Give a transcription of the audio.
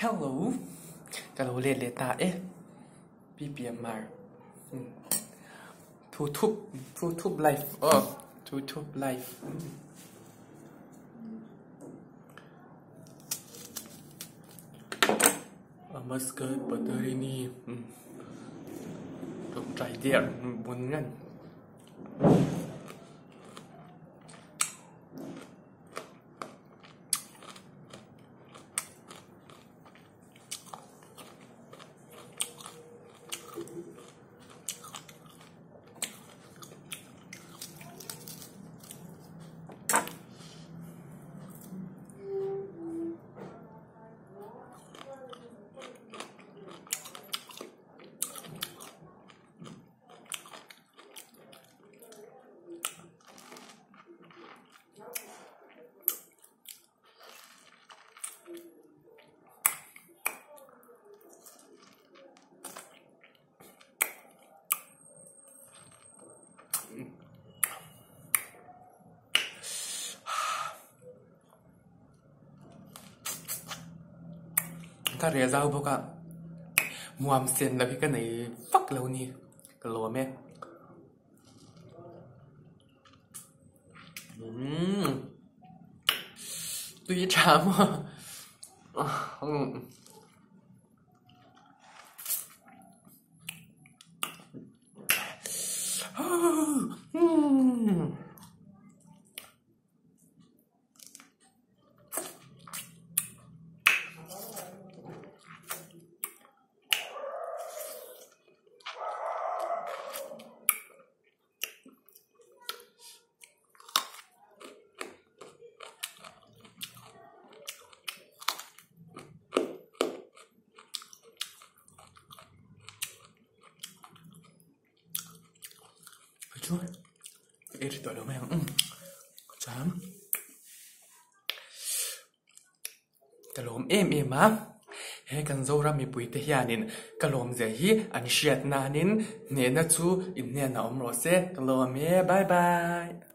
Hello ka lo let leh ta e PPMR thu thup thu thup life aw thu thup life Amaskar Patarini tawngtai der bun ngan. Ka reh zau bawk a muam sen loh hi ka nei vak lo ni ka lawm e. Umm tui tha maw umm. Chuan ei ri tawh lo mai ang chuan ka lawm em em a he kan Zoram mipui te hianin ka lawm zia hi an hriat nanin hnehna chu inhnen a awm rawh se ka lawm e bye bye.